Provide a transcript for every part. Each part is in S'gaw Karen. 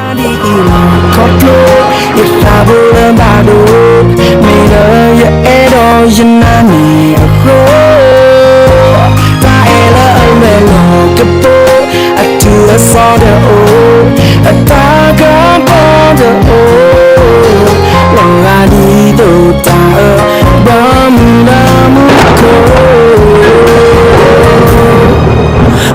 ဒ်အံၤလီၤခီဖျိ ယသးဘိလၢဘၣ်ဒိ မ့ၢ်လၢယအဲၣ်ဒိးယနာ်န့ၣ်အဃိ တၢ်အဲၣ်လၢအလွဲၢ်လီၤကပိ အတုၤအစီၣ်တအိၣ် အတၢ်ကပီၤတအိၣ် လီၤဂာ်ဒ်သိးတၢ်အၢ ဒီးမုၢ်လၢမူခိၣ်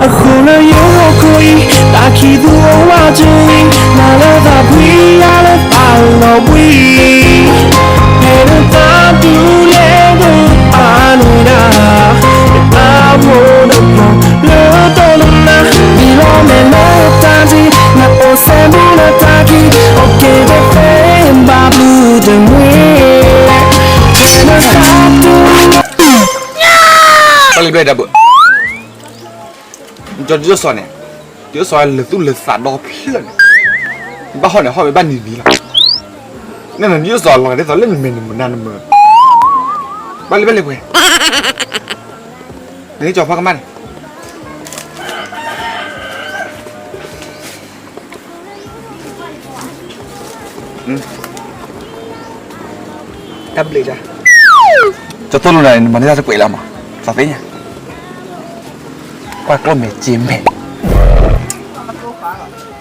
အဃိလၢယဟီၣ်ခိၣ်အံၤ တၢ်ခံးသူအဝးတရံး နၤလၢသးဖှံ ယၤလၢသးလီၤဘှံး ဖဲလၢသးတူၢ်လဲၤဒိးအါန့ၢ်ဒၣ် အဖိဒီးဖျီ လၢတၢ်လၢနၤ ဒ်လီၤမဲာ်လၢတၢ်တံၤ နအိၣ်စဲဘူးလၢတၢ်ခံး အိၣ်က့ၤတသ့ဘၣ်ဘျုးတမှံၤ ဖဲလၢသးတူၢ် တၢ်လံဘျဲၣ်ဒၣ်ဘၣ် နကၠီဒ်သိးန့ၣ် ဒ်သိးလၢသူၣ်လၢသးဒီဖျၢၣ်န့ၣ် နဘၣ်ဟီၣ်န့ၣ်ဟီၣ်ဝဲဘၣ်နံၤနံၤလီၤ နနဒ်သိးလီၤဒ်သိးလၢနမဲာ်နမုာ်နၤနမုာ် ဘၣ်လံဘၣ်လံပှဲၤ နကၠီဖီကမၣ်န့ၣ် တၢ်ဘျုးကၠီ ကၠီသိၣ်လိနၤန့ၣ် နမၤန့ၢ်တၢ်တကွဲးလၢမး သးသ့ၣ်ညါ ကွၢ်ကျီၢ်မဲာ်စ့မဲာ်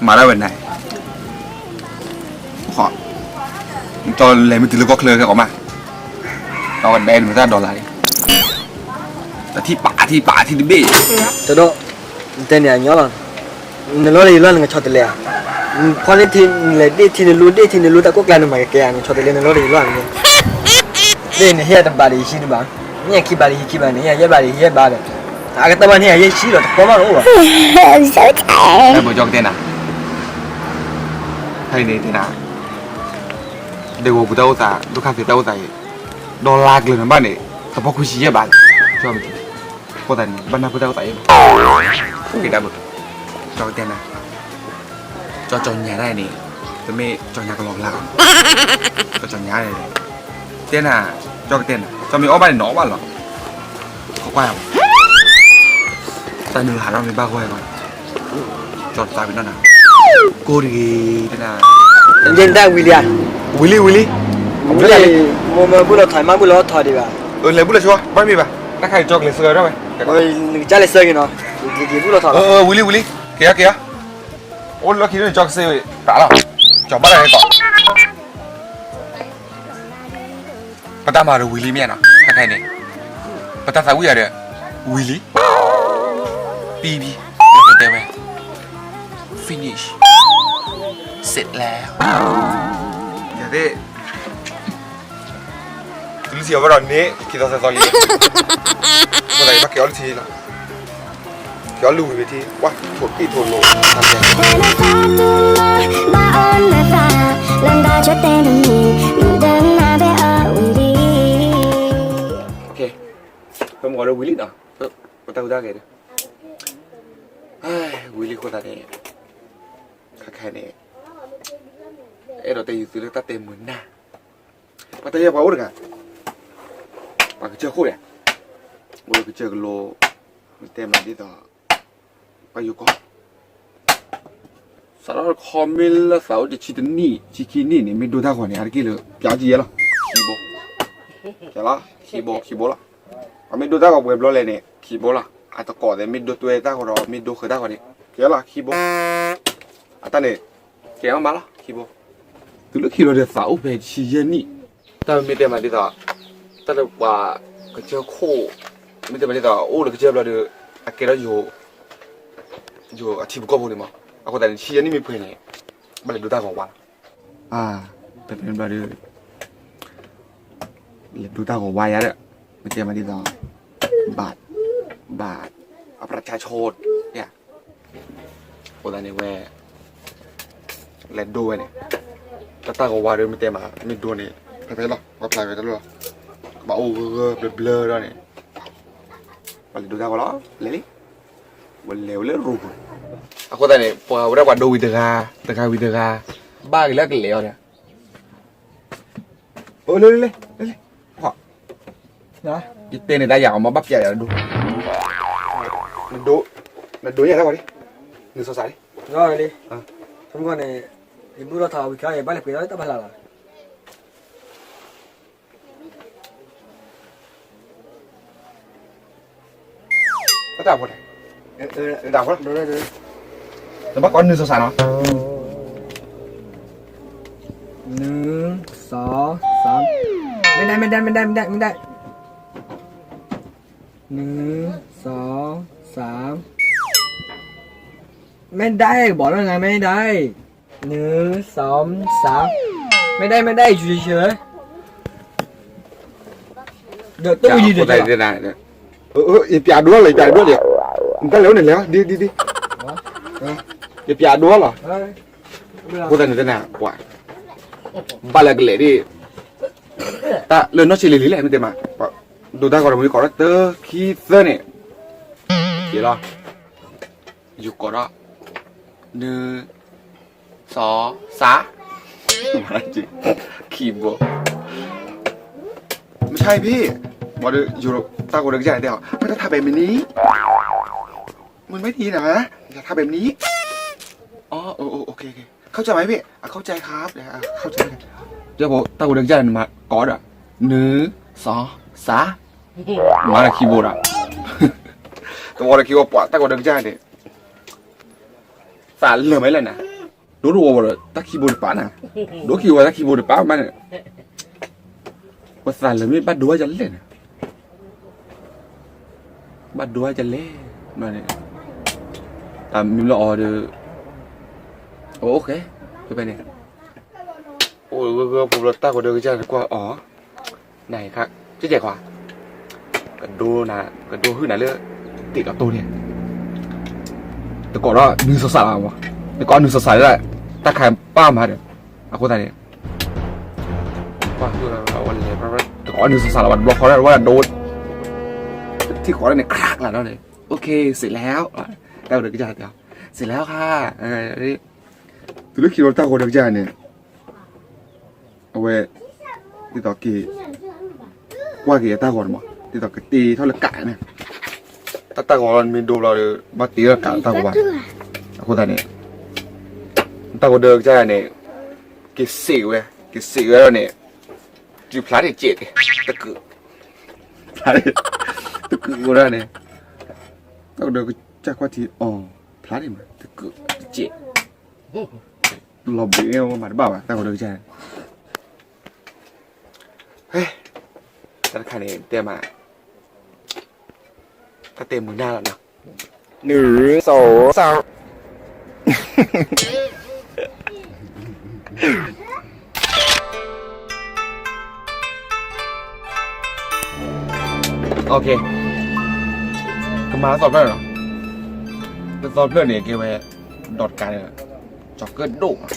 မၤဒၣ်ဝဲနၤ နကၠီလဲၤမ့ၢ်တုၤလၢကီၢ်ချၢခဲကိးမး ဒီးကဒဲနမ့ၢ်တၢ်ဒီလါလံ တထံၣ်ပာ်ထံၣ်ပာ်ထံၣ်တဘ့ၣ် တဒီး နတဲန့ၣ်အညီလီၤ နလီၢ်လၢယလီၢ်နကဆီတလဲဧါ ဖီန့ၢ်ထံ နလဲၤဒ့ၣ်ထံနလိဒ့ၣ်ထံနလိတၢ်ကိၢ်ကျါနမၤကကဲဧါ နဆီတလဲနလီၢ်လၢယလီၢ်န့ၣ် ဒ့ၣ်နဟ့ၣ်တဘးဒီးယဟံးတဘး နဟ့ၣ်ခံဘးဒီးဟံးခံဘး နဟ့ၣ်ယဲၢ်ဘးဒီးဟံးယဲၢ်ဘးဒီး အကတၢၢ်ဘၣ်နဟ့ၣ်ယဲၢ်ဆံဒီးတပီၢ်မးတအိၣ်ဘၣ် ဘၣ်ကတဲနၤ ဖဲအံၤန့ၣ်တဲနၤ ဒဲကဝီၤပူၤတၢ်အိၣ်သး ဒိၣ်ခါသ့တၢ်အိၣ်သးအံၤ ဒီလါကျၢၤနဘၣ်န့ၣ် တပီၢ်ခွံဆံယဲၢ်ဘး အဃိသတးန့ၣ် ဘၣ်နၢ်ပၢၢ်တၢ်အိၣ်သးယဲၢ်ဘး ကဲဒၣ်ဘၣ် ကၠီကတဲနၤ ကၠီကၠီညါဒၣ်န့ၣ် တမ့ၢ်ကၠီညါကလီကလါဘၣ် ကၠီကၠီညါန့ၣ် တဲနၤ ကၠီကတဲနၤ ကၠီမ့ၢ်အီၣ်ဘၣ်န့ၣ် နအီၣ်ဘၣ်လီၤ ခိးကွၢ်ယၤ တၢ်နုၤဟးထီၣ်မ့ၢ်ဘၣ်ဂီၢ်ဂီၢ် ကၠီတသးပ့ၤနီၣ်နၤ ကိၢ်တဂ့ၤ တဲနၤ ယဲၢ်နတၢ်ဝံၤလံဧါ ဝံၤလံဝံၤလံ ဝံၤလံ မိၢ်မၢဘူၣ်လီၤထီၣ် မါဘူၣ်လီၤထီၣ်ဒံးဘၣ် လဲၤဘူၣ်လီၤဆိ ဘၣ်မ့ၢ်ဘၣ် တၢ်ခါအံၤကၠီကလဲၤဆှၢဝဲဒၣ်ဝဲ နကစၢ်လဲၤဆှၢက့ၤနီၤ ယက့ၤဘူၣ်လီၤထီၣ်လီၤ ဝံၤလံဝံၤလံ က့ၤယါက့ၤယါ အိၣ်လၢခံန့ၣ် ကၠီကစ့ဝဲ တၢ်လီၤ ကၠီဘၣ်လၢကီး ပတၢ်မၤဒီးဝံၤလံမ့ၢ်ဧါနီၤ ခဲခဲအံၤန့ၣ် ပတၢ်သးဝံၣ်အီၤဒီး ဝံၤလံ ပံပံ ဒီးတဲဝဲ finish စ့းလဲၣ် ယသ့ၣ် တုၤလၢထံအီၤဘၣ်ဒီးန့ၣ် ခံသီသၢသီလံ အဃိသတးန့ၣ် ဘၣ်က့ၤအီၣ်လၢထံလီၤ က့ၤအီၣ်လၢဝံၤဝံၤထံ ကွၢ်ထိၣ်ကံၣ်ထိၣ်လိၤ ဖဲမ့ၢ်ကီးဒီးဝံၤလံနီၤ ပတၢ်ဟူးတၢ်ဂဲၤဒီး ဝံၤလံအဃိသတးန့ၣ် ခဲခဲအံၤန့ၣ် အဲၣ်ဒိးတဲယုာ်သုလၢတၢ်တဲမုာ်နၢ် ပှၤတၢ်ယဲၢ်ပှၤအိၣ်တဂၤ ပှၤကစၢၢ်ခိၣ်ဒီး အိၣ်လၢကစၢၢ်ကလိ မ့ၢ်တဲမးဒ်သိး ပှၤယိၤကီၢ် စးထီၣ်ခီမ့ၢ်လၢသးအိၣ်တဆံတနံၣ် ဆံခံနံၣ်န့ၣ် မ့ၢ်ဒိတၢ်ဂီၤန့ၣ် အါတက့ၢ်လၢ ပျီကယဲလီၤ ခံဘိ ကဲလီၤ ခံဘိ ခံဘိလီၤ အမ့ၢ်ဒိတၢ်ဂီၤပှဲၤဘျီလဲၣ်န့ၣ် ခံဘိလီၤ အတကိးသ့ၣ်မ့ၢ်ဒိတွဲတၢ်ဂီၤဒီး မ့ၢ်ဒိဃုာ်တၢ်ဂီၤန့ၣ် ကဲလီၤ ခံဘိ အတၢ်န့ၣ် ကဲအီၤမးလီၤ ခံဘိ တုၤလၢခံဘျီဒီးသးအိၣ်ဖဲတဆံယဲၢ်နံၣ် တၢ်မ့ၢ်တဲမးဒ်သိး တၢ်လၢပှၤကစၢၢ်ခိၣ် မ့ၢ်တဲမးဒ်သိး အိၣ်လၢကစၢၢ်ဘျီဒီး အကဲထီၣ်ယိၤ ယိၤအထံပကီၢ်ဖိန့ၣ်မး အဃိသတးန့ၣ် တဆံယဲၢ်နံၣ်မ့ၢ်ပှဲၤန့ၣ် ဘၣ်လဲၤဒိတၢ်ဂီၤဝါလီၤ ဖဲဖဲန့ၣ်ဘျီဒီး လဲၤဒိတၢ်ဂီၤဝါယါဒီး မ့ၢ်တဲမးဒ်သိး ဘၣ် ဘၣ် အပြၢ်ဆါဆိ ယါ အဃိသတးန့ၣ်ဝဲ လဲၤဒိဝဲန့ၣ် တၢ်တၢ်ဂီၤဝါဒီးမ့ၢ်တဲမး မ့ၢ်ဒိန့ၣ် ဖဲဖဲလီၤ ပှၤဖျါဝဲတလိၣ်လီၤ ကဘၣ်အိၣ်ဂၢၢ်ဂၢၢ်ဘျၢဘျၢဒီးန့ၣ် ပှၤလဲၤဒိတၢ်ဂီၤလီၤ လဲၤလံ ဝဲလဲၤဝဲလၢရိပူၤန့ၣ် အဃိသတးန့ၣ် ပှၤဝဲဒၣ်ပှၤဒိဝံၤတဂၤ တဂၤဝံၤတဂၤ ဘၣ်က့ၤလၢကလဲၤအီၤဒီး အိၣ်လၢလၢလၢ ယတဲန့ၣ်တၢ်ယၤအီၤမ့ၢ်ဘၣ်ပျဲယၤဒိ နဒိ နဒိယၤတၢ်ဝဲဒၣ် နစီၤစးလံ လီၤလံ သမုၢ်ဂီၢ်န့ၣ် ယဘူၣ်ထီၣ်ထီၣ်ဝံၤခါ ယဘၣ်လဲၤပှ့ၤဒီးတၢ်ဖးလၢ်လီၤ. တၢ်ဖိန့ၣ်, တၢ်ဖိ, တဘၣ်ကိးနုၤစီၤစးနီၤ. နုၤ, စီၤ, စး, မ့ၢ်ဒၣ်, မ့ၢ်ဒၣ်, မ့ၢ်ဒၣ်, မ့ၢ်ဒၣ်, နုၤ, စီၤ, စး, မ့ၢ်ဒၣ်, ကဘီၣ်လၢနၤ မ့ၢ်ဒၣ်. နုၤ, စီၤ, စး, မ့ၢ်ဒၣ်, မ့ၢ်ဒၣ်, ယူၤယံၤ, ဒီးတိၢ်ယံၤဒီး, ယပြးဒိလီၤ, ယပြးဒိလီၤ, နတၢ်လဲၤအိၣ်န့ၣ်လဲၤ, ဒ်, ဒ်, ဒ်, ယပြးဒိလီၤ. အဃိသတးန့ၣ်သ့ၣ်နၤ, ပှၤ, ဘၣ်လၢကလဲၤဒ်, တၢ်လၢနီၢ်ဆံးလံၤလံၤလဲၣ် မ့ၢ်တဲမး, ဒိတၢ်ဂီၤတမံၤကိးဒီးတၢ်ခံသၢန့ၣ်, က့ၤလီၤ, ယကိးဒီး, နုၤ, စီၤ, စး, ခံဘိ, မဆါဖံ, ဘၣ်ဒီး ယိၤတၢ်ဂီၤဒီးကစၢ်န့ၣ်တဲအီၤ, မ့ၢ်တၢ်ထးပဲမ့ၢ်နံၤ, မ့ၢ်မ့ၢ်နံၤနၤ, ထးပဲမ့ၢ်နံၤ, အ โอเค เข้าใจไหมพี่, เข้าใจครับ, တၢ်ဂီၤဒီးကစၢ်န့ၣ်မၤကိးဒီး, နုၤ, စီၤ, စး, မၤဒီးခံဘိဒီး, တဝီဒီးခံဘိပှၤ တၢ်ဂီၤဒီးကစၢ်န့ၣ် သးလၢာ်မးလၢနၤ, ဒိတဝီဝီဒီး တၢ်ခံဘိတပာ်နၤ, ဒိခံဝီတၢ်ခံဘိတပာ်မးန့ၣ်, ပသးလၢာ်မ့ၢ်ဘၣ်ဒိဝဲဒ်လဲၣ်န့ၣ်, ဘၣ်ဒိဝဲဒ်လဲၣ်န့ၣ်, တၢ်မံၤလၢအီၤဒီး, အိၣ်ခဲ, ဖဲဖဲန့ၣ်, အိၣ်ဂၢၢ်ဂၢၢ်ဖိလၢတၢ်ဂီၤဒီးကစၢ်န့ၣ်ကွၢ်အီၤ နၤခါ, ကဲကဲခွါ, ကဒိနၤ, ကဒိဟုၣ်နၤလၢ, တ့ၢ်လီၤတိၢ်န့ၣ်, တကိးဒီးနုၤစီၤစးလီၤမး, တကိးနုၤစီၤစးလၢ, တၢ်ခါပၢ်မၤဒီး, အဃိသတးန့ၣ်, တကိးနုၤစီၤစးလီၤဘၣ်တဘျီဃီဒီး ဝဲဒၣ်ဒိ, ထံၣ်ဃီဒၣ်န့ၣ် ခရၣ်လီၤဒီးန့ၣ်, โอเค เสร็จแล้ว, တၢ်ဂီၤဒီးကစၢ်တဲအီၤ, เสร็จแล้วค่ะ, တုၤလၢခံဒီးတၢ်ဂီၤဒီးကစၢ်န့ၣ် အဝဲ, ဒ်သိးက့ၤ, ကွၢ်က့ၤအတၢ်ဂီၤန့ၣ်မး ဒ်သိးကတ့ထီၣ်လၢကးန့ၣ်, တၢ်တၢ်ဂီၤလီၤမ့ၢ်ဒိဘျီဒီး ဘၣ်တ့ထီၣ်ကးတၢ်ဂီၤဘၣ်, အဃိသတးန့ၣ်, တၢ်ဂီၤဒီးကစၢ်န့ၣ်, က့ၤစ့းဝဲ, က့ၤစ့းဝဲဒီးန့ၣ်, စုဖျါတကဲး, တကုး, ဖျါ, တကုးဝဲဒၣ်န့ၣ်, တၢ်ဂီၤဒီးကစၢ်ကွၢ်ထံအီၤ, ဖျါန့ၣ်မး တကုး, တကဲး လီၤဘှံးဝဲမၤတဘၣ်ဘၣ် တၢ်ဂီၤဒီးကစၢ်န့ၣ်, တၢ်တခါန့ၣ်တဲမး, တၢ်တဲမုာ်နၢ်လီၤနီၤ, နုၤစီၤစး, ကမၤသီဖျၢၣ်နီၤ, တသီဖျၢၣ်န့ၣ် ကဲဝဲ, ဒီးတကးန့ၣ်, ကၠီၤကၢၣ်ဒိၣ်မး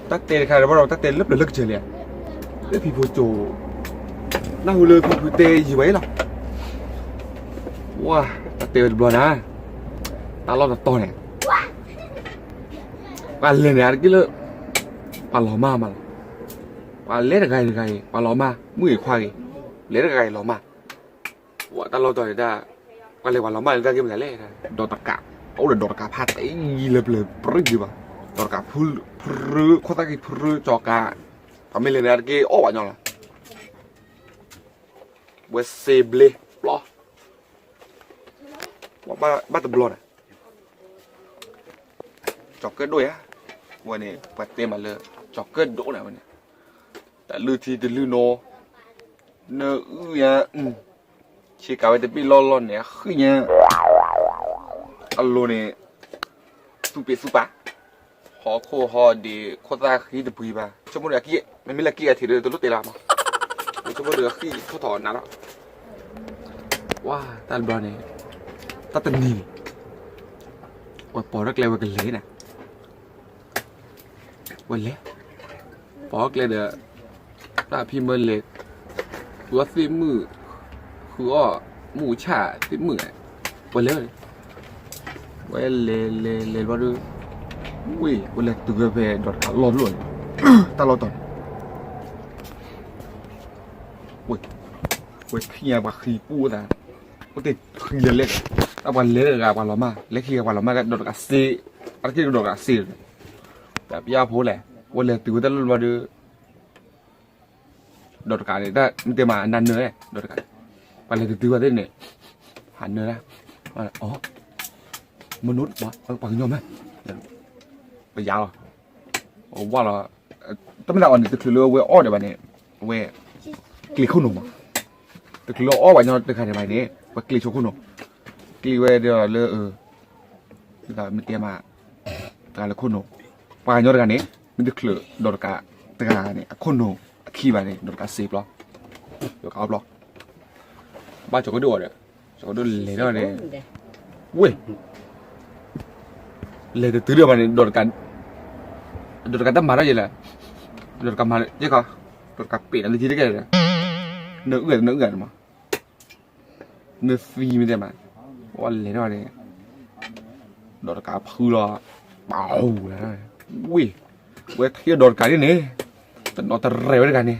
တၢ်တဲတခါဒီးဘၣ်ဒီး တၢ်တဲလၢပျၢၤလၢကစၢၢ်လံဧါ, လၢဖံဖိကၠိ, နၢ်ဟူလၢဖံဖုတဲယံာ်ဝဲအံၤလီၤ, ဝါ, တၢ်တဲဝဲတဘျီနၤ, တၢ်လီၢ်တတီၤန့ၣ်, ပှၤလဲၤန့ၣ်အါတက့ၢ်လၢ, ပှၤလီၤမၢ်မးလီၤ, ပှၤလဲၤတဂၤအံၤတဂၤအံၤ ပှၤလီၤမၢ် မုၢ်ဂ့ၤခွါဂ့ၤ, လဲၤတဂၤဂ့ၤလီၤမၢ် ဝဲတၢ်လီၢ်တတီၤန့ၣ်ဒၣ်, ပှၤလဲၤပှၤလီၤမၢ်န့ၣ်တၢ်က့ၢ်မနုၤလဲၣ်, ဒီးတကး, အိၣ်ဒီးဒီးတကးဖးတံၢ်လၢပျၢၤပြံဒံးဘၣ်, ဒီးတကးဖု, ဖု, ခိၣ်သၣ်ခံဖုကၠီၤကး, ပှၤမ့ၢ်လဲၤန့ၣ်တၢ်က့ၢ်အီၣ်ဘၣ်ညီလီၤ, ဝဲစ့ဘျ့ပျီ, ဘၣ်တဘျီန့ၣ် ကၠီၤကၢၣ်ဒိၣ်ယါ, ဝဲန့ၣ် ပှၤတဲမးလၢ, ကၠီၤကၢၣ်ဒိၣ်န့ၣ်ဝဲန့ၣ်, တလုၢ်ထံတလုၢ်နိ, နအုၣ်ယါ, ဆ့ကၤဝဲတဘ့ၣ်လီၢ်လီၢ်န့ၣ် အဃံညါ, အလိၤန့ၣ်, သူၣ်ပ့ၤသူၣ်ပာ်, ဟီၣ်ခိၣ်ဟီၣ်ဒံး ခိၣ်သၣ်ဃံတပှံၤဘၣ် ဆိကမိၣ်ဒီးအကံၢ်, မ့မ့ၢ်လၢကံၢ်အထံးဒီးတလိၣ်တဲလၢၤမး, ဆိကမိၣ်ဒီးအဃံထီၣ်ထီၣ်နးလီၤ, ဝါ, တၢ်တဘျီန့ၣ်, တၢ်တနံၤန့ၣ်, ဝဲပိာ်ထီၣ်ကျဲဝဲကလဲၤန့ၣ် ဝဲလဲၤ, ပိာ်ကျဲဒီး, တၢ်ဖံမၢလဲၤ, ဃုအီၣ်သ့ၣ်မုၣ်, ဃုအီၣ်, မုၢ်ဆၣ်သ့ၣ်မုၣ်, ဝဲလဲၤ, ဝဲလဲၤလဲၤလဲၤဘျီဒီး, ဝ့ၢ် ဝဲလဲၤတုၤဝဲဖဲဒီးတကးလီၢ်တလီၢ်န့ၣ်, တၢ်လီၢ်တီၤန့ၣ်, ဝဲ, ဝဲခံဂၤပှၤဃံပူသး, အိၣ်တ့ၢ်ဃံလဲၤလဲၤ, တၢ်ပှၤလဲၤတဂၤပှၤလီၤမၢ် လဲၤခံဂၤပှၤလီၤမၢ်ဒီးတကးစ့, အတက့ၢ်ဒီးတကးစ့န့ၣ် ပယီၤဖိလဲၣ်, ဝဲလဲၤတုၤဝဲတၢ်လီၢ်တဘျီဒီး ဒီးတကးန့ၣ် တၢ်မ့ၢ်တဲမး နၤနၢၤ, ဒီးတကး, ပှၤလဲၤတတုၤဘၣ်သ့ၣ်န့ၣ်, ဟးနၢၤဒၣ်, အီ, မနုၤ, ပှၤကညီမး, ပယါလီၤ, ဝၢ်လီၤ, တမ့ၢ်သးအီၤန့ၣ် တချုးလၢဝဲအီၣ်ဒီးဘၣ်န့ၣ်, ဝဲ, ကျ့ၤခိၣ်နူာ်မး, တချုးလၢအီၣ်ဘၣ်ညီတခါန့ၣ်ဘၣ်န့ၣ် ပှၤကျ့ၤဆိခိၣ်နူာ်, ကျ့ၤဝဲဒီးလၢ မ့ၢ်တဲမး, တဂၤလၢခိၣ်နူာ်, ပှၤကညီတဂၤန့ၣ် မ့ၢ်တချုးဒီးတကးတဂၤန့ၣ် အခိၣ်နူာ်အခံဘၣ်န့ၣ် ဒီးတကးစ့ပျီ, ဒီးတကးအီၣ်ပျီ, ဘၣ်ကၠီၤကဒိၣ်အီၤဒီး, ကၠီၤကဒိၣ်လဲၤထီၣ်န့ၣ်, ဝ့ၢ်, လဲၤတတုၤဒီးဘၣ်န့ၣ် ဒီးတကးတၢ်မၤထီၣ်ယဲလဲၣ်, ဒီးတကးမၤယဲခီ, ဒီးတကးပဲာ်နၤလၢက့ၤတကဲဒီး, နအုၣ်နအုၣ်ဂၤန့ၣ်မး နသံမ့ၢ်တဲမး, ဝဲလဲၤထီၣ်န့ၣ်, ဒီးတကးဖုလီၤ, ပှၤ, ဝ့ၢ်, ဝဲထံၣ်ဒီးတကးန့ၣ်န့ၣ်, တနီၤတရဲၣ်ဝဲတဂၤန့ၣ်,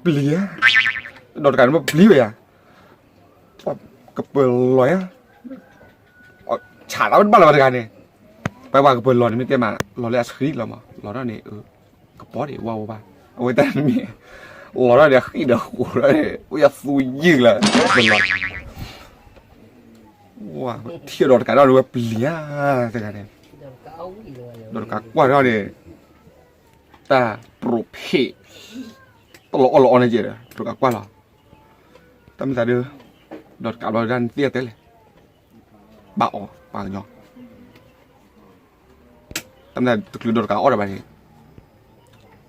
ပျံၤဧါ, ဒီးတကးန့ၣ်မ့ၢ်ပျံၤဝဲယါ, ကပၢၤလီၤဧါ, ဆးတၢ်ဝဲတဘၣ်လီၤဝဲတဂၤန့ၣ်, ပှၤပှၤကပၢၤလီၤန့ၣ်မ့ၢ်တဲမး လီၤလၢအဆှံလီၤမး လီၤထီၣ်န့ၣ်, ကပီၤဒံးဝါဝဲဘၣ်, အဝဲတၢ်မ့ၢ်, လီၤထီၣ်န့ၣ်အဃံၣ်ဒီးဃိးထီၣ်န့ၣ် အိၣ်ယသူယုၢ်လၢ, ထံၣ်ဒီးတကးထီၣ်န့ၣ်ဝဲပျံၤဧါ, တဂၤန့ၣ်, ဒီးတကးကွၢ်ထီၣ်န့ၣ်, တၢ်ပြိးဖ့း, တလီၤအီၣ်လီၤအီန့ၣ်ကဲဒီး ဒီးတကးကွၢ်လီၤ, တၢ်မ့ၢ်သးဒုး, ဒီးတကးဘျီဒၣ်နသ့ၣ်အတဲလဲၣ် ဘၣ်အီၤပှၤကညီ, တၢ်မ့ၢ်သးတချုးဒီးတကးအီၣ်ဒီးဘၣ်န့ၣ်,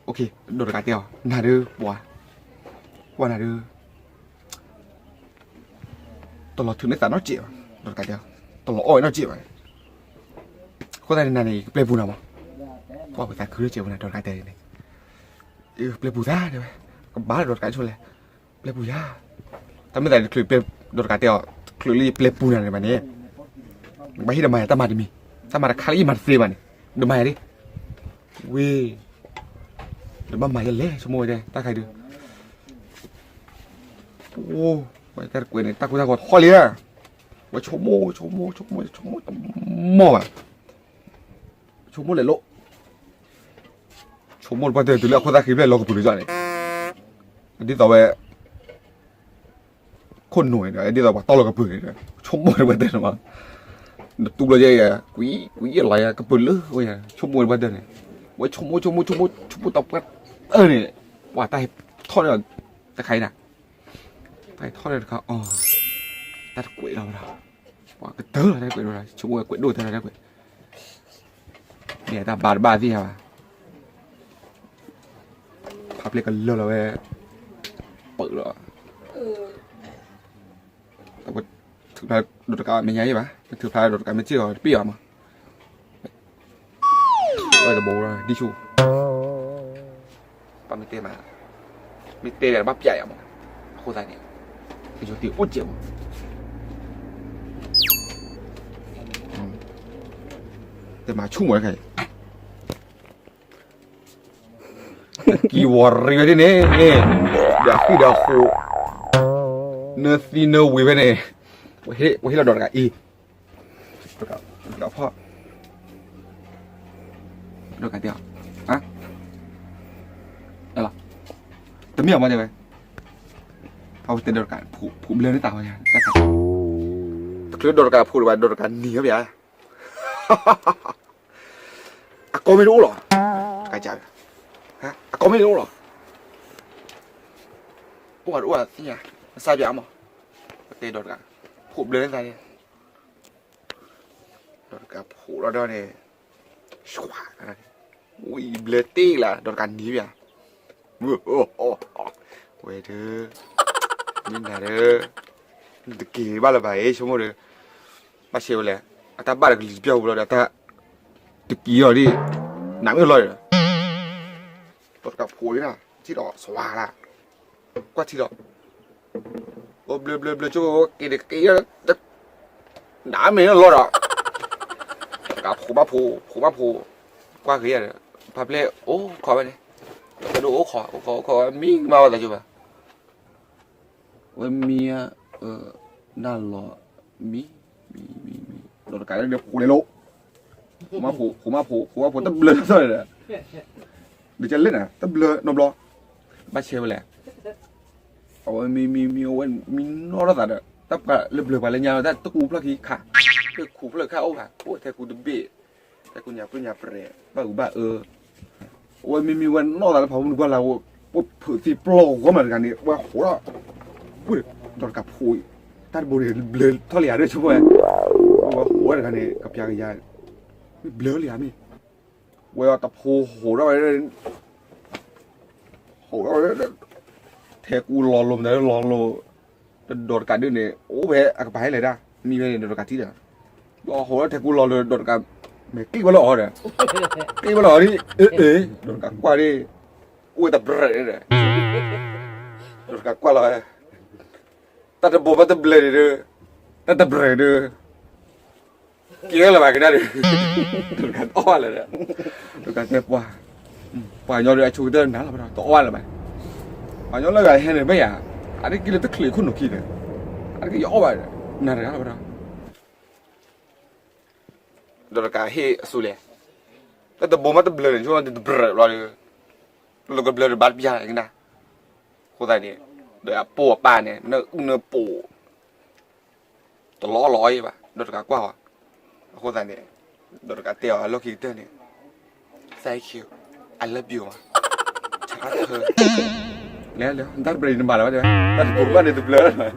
ဒီးတကးတဲအီၤ နၤဒုးပှၤ, ကွၢ်နၤဒုး, တလီၤထုးန့ၢ်သးနီတစဲးဘၣ်, ဒီးတကးတဲအီၤ, တလီၤအီၣ်ဝဲနီတစဲးဘၣ်, အဃိသတးန့ၣ်နၤန့ၣ် ယကပျဲပူၤနၤမး, ပှၤဝဲသးခုလၢစဲးပူၤနၤ ဒီးတကးတဲန့ၣ်, ပျဲပူၤသးတဲဝဲ, ကဘၣ်ဒီးတကးဆိလဲၣ် ပျဲပူၤယါ, တၢ်မ့ၢ်သးတချုးပျဲ, ဒီးတကးတဲအီၤ တချုးလၢယပျဲပူၤနၤန့ၣ်ဘၣ်န့ၣ်, နဘၣ်ဟ့ၣ်ဒီးမၤယၤတၢ်မၤတမံၤ, တၢ်မၤတခါလၢယမၤတသ့ဘၣ်န့ၣ်, ဒီးမၤယၤဒ်, ဝ့ၢ်, ဒီးဘၣ်မၤယၤလဲၣ် ဆိကမိၣ်ဝဲဒၣ် တၢ်ခါဒုး, အိ, ဝဲတၢ်တကွဲးန့ၣ် တၢ်ကိၢ်တၢ်ဂီၤထီၣ်လံဧါ, ဝဲဆိကမိၣ် ဆိကမိၣ် ဆိကမိၣ် ဆိကမိၣ်တမီၢ်ဘၣ်, ဆိကမိၣ်လဲၤလိၣ် ဆိကမိၣ်တပှၢ်တၢၢ်တုၤလၢအခိၣ်သၣ်ဃံဖျဲၣ်လီၤကပၢၤကစီၣ်န့ၣ်, ဒ်သိးဝဲ, ခိၣ်နူာ်န့ၣ်ဒီး ဒ်သိးပှၤတီၢ်လီၤကပၢၤန့ၣ်ဒီး ဆိကမိၣ်တပှၢ်တၢၢ်န့ၣ်မး, နတူၢ်ဘျီယဲ, ကွံကွံယဲလီၤယဲ ကပၢၤလၢဝဲယဲ ဆိကမိၣ်တပှၢ်တၢၢ်န့ၣ်, ဝဲဆိကမိၣ်ဆိကမိၣ်ဆိကမိၣ်ဆိကမိၣ်တပှၢ်တၢၢ်န့ၣ်, ပှၤတၢ်ဟဲထီၣ်န့ၣ်, တခါအံၤနၤ, တၢ်ဟဲထီၣ်န့ၣ်တခါအီၤ, တၢ်တကွဲးလီၤဝဲဒၣ်, ပှၤကတၢၢ်လီၤတၢ်ကွဲးလီၤ ဆိကမိၣ်ဝဲကွဲးဒိၣ်တၢ်တၢ်ကွဲး မ့ၢ်တၢ်ဘၣ်တဘၣ်သ့ၣ်ညါဘၣ်, ဖးဖျဲၣ်ကလၢာ်လီၤဝဲ, ပၢၢ်လီၤ, ထုးဖျါ ဒီးတကးမဲာ်ညါယဲဘၣ်, ထုးဖျါဒီးတကးမ့ၢ်စ့ၢ်ကီးတပ့ၢ်အီၤမး, ဝဲတဘိလီၤ ဒ်ဆူၣ် ပှၤမ့ၢ်တဲမး, မ့ၢ်တဲဒီးဘၣ်ပျဲယၤမး, အဃိသတးန့ၣ်, ကယီၤတံၢ်အိၣ်စဲးမး, တဲမၤဆူၣ်မးတခါအံၤ, ကံဝီၤရံဝဲဒ်န့ၣ်, ဒီးဃံဒီးဃိး, နသံနဝံၤဝဲန့ၣ်, ပဟ့ၣ်လီၤဒီးတဂၤအံၤ, ဒီးကဖီၣ်, ဒီးကတဲအီၤ, လီၤ, တမ့ၢ်အီၤမ့ၢ်တဲဝဲ, အဝဲတဲဒီးတဂၤ, ဖိးဘျၢန့ၢ်သးဝဲ, တချုးဒီးတဂၤဖိးလၢၤဘၣ် ဒီးတဂၤနံၤဝဲပျါ အကီမ့ၢ်တအိၣ်လီၤ, တကးကၢ်, အကီမ့ၢ်တအိၣ်လီၤ, အိၣ်ဘၣ်တအိၣ်ဘၣ်သ့ၣ်ညါ, နစၢ်ပျါမး, ပတဲဒီးတဂၤ, ဖိးဘျၢန့ၢ်သးန့ၣ်, ဒီးတဂၤဖိးလီၤဒီးန့ၣ်, ဝံၤဘျၢတ့ၢ်လၢ ဒီးတဂၤနံၤပျါ ဝဲဒၣ်, မ့ၢ်နၤဒီး, တက့ၤဘၣ်လၢၤဘၣ်အံၤ ဆိကမိၣ်ဒီး, ဘၣ်ဆဲးဝဲလဲၣ်, အတၢ်ဘၣ်ဒီးကလံၤတပျၢ်ပူၤလီၤဒီးတၢ်, တက့ၤအီၤဒ်, နးမ့ၢ်လီၤဒီး, ဒီးတကးဖိးလံနၤ ထံၣ်ဒီးစှၤလၢ, ကွၢ်ထံလီၤ, အိၣ်ဘျၢဘျၢဘျၢကၠိက့ၤတက့ၤ, နးမ့ၢ်လီၤဒီး, တကးဖိးဘၣ်ဖိး, ဖိးဘၣ်ဖိး, ကွၢ်က့ၤယၤဒီး, ဖးဖျဲၣ်အိၣ်ခိးဝဲန့ၣ်, တဒိၣ်အိၣ်ခိး အိၣ်ခိး အိၣ်ခိးဝဲ မံကမၣ်ဝဲသးကၠိဘၣ်, ဝဲမံ, နၢ်လီၤ, မံ, မံ, မံ, မံ, ဒီးတကးလၢဖိးလဲၤလိၤ, ဖိမါဖိ ဖိမါဖိ ဖိမါဖိ တဘျၢထီၣ်ဒီး ဒ်ကလဲၣ်နၤ တဘျၢနီတဘျီ ဘၣ်ဆဲဝဲလဲၣ်. အဝဲမံမံမံအဝဲမံနီၢ်ထီၣ်သးဒီး တၢ်ပှၤလၢဘျၢပှၤလၢညါ တၢ်တကူဖျၢၣ်ခံခါ တကူဖျၢၣ်ခါအိၣ်ခါ အိၣ်ထဲကူတဘ့ၣ် ထဲကူညါပၢၢ်ညါပြဲး ဘၣ်အူဘၣ်အၢ အဝဲမံမံဝဲနီၢ်သးလၢဖးမုၢ်နကွၢ်လၢ် ပှၤဖုးသံပျီၢ်ဂီၢ်မးတဂၤန့ၣ် ပှၤဟိးထီၣ် ဒီးတကးဖိ တၢ်တဘိန့ၣ် ဘျၢထီၣ်လံယၤဒၣ်ဆိဖိဝဲ ပှၤဟိးထီၣ်တဂၤန့ၣ် ကပျါကယၤ မ့ၢ်ဘျၢလံဧါမ့ၢ် ဝဲအတဖိဟိးထီၣ်ဝဲ ဟိးထီၣ်ဝဲ ထဲကူလီၤလိၤမတၤလီၤလိၤ တဒီးတကးဒ်န့ၣ် အိၣ်ဖဲအကပၤဟဲလဲၣ်ဒၣ် မံဝဲန့ၣ် ဒီးတကးထံၣ်ဒီး ဒီးဟိးထီၣ်ထဲကူလီၤလိၤ ဒီးတကး မဲာ်က့ၣ်ဝဲလီၤအီၤဒီး က့ၣ်ဝဲလီၤအီၤဒ် အ့ အ့ ဒီးတကးကွၢ်ဒ် အိၣ်ဝဲတပြဲးန့ၣ်ဒီး ဒီးတကးကွၢ်လီၤဝဲ တၢ်တဘိဘၣ်တဘျၢန့ၣ်ဒီး တၢ်တပြဲးဒီး က့ၤလၢၤဘၣ်ကဒါဒီး တကးတအီၣ်ဘၣ်လၢၤဒီး တကးတဲပှၤ ပှၤကညီဒီးအဆိကတၢၢ်နၤလီၤဘၣ်ဒီး တအီၣ်ဘၣ်လၢၤဘၣ် ပှၤကညီလၢဂၤဟဲန့ၣ်ဘၣ်ယၤ အါတက့ၢ်လၢတချုးခိၣ်နူာ်ခံန့ၣ် အါတက့ၢ်ယအီၣ်ဘၣ်ဒီး နၤတဂၤလီၤဘၣ်ဒီး ဒီးတကးဟ့ၣ်အစူလဲၣ် တၢ်တဘိမ့ၢ်တဘျၢန့ၣ် ဆိတပြဲးဘျီဒီး လၢကဘျၢတဘၣ်တပျၢ်ကဒါ အဃိသတးန့ၣ် ဒီးအပိာ်အပၢ်န့ၣ် နၢ်အုၣ်နၢ်ပိာ် တလီၤအီၣ်လီၤအီၣ်အံၤဘၣ် ဒီးတကးကွၢ်ဝဲ အဃိသတးန့ၣ် ဒီးတကးတဲအီၤအလီၢ်ခံကတၢၢ်န့ၣ် thank you I love you မး ဆါတၢ်တခၢ လဲၤလၢတၢ်တပြဲးန့ၣ်မၤလီၤဘၣ်တဲ တၢ်တဘိဘၣ်န့ၣ်တဘျၢ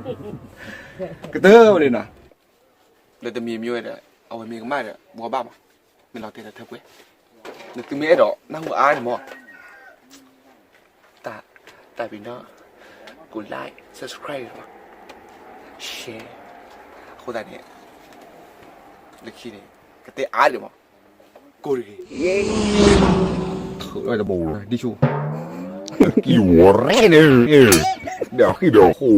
ကတၢၢ်ဝဲန့ၣ်နီၤ ဒီးတမံၤမံၤဝဲဒီး အဝဲမ့ၢ်ကမၣ်ဒီး ဘှီဘၣ်မး မ့ၢ်လီၤတဲာ်ဒီးထၢပှဲၤ နသုမ့ၢ်အဲၣ်ဒိးနၢ်ဟူအါန့ၣ်မး တၢ် တၢ်ပ့ၤနီၣ် ကိး like subscribe မး share အဃိသတးန့ၣ် လၢခံန့ၣ် ကတဲအါဒံးမး ကိးတဂ့ၤ ထုးဝဲတဘိ ဒ်ဆိ ကံဝဲန့ၣ် ဒီးဟံၣ်ဒီးဃိ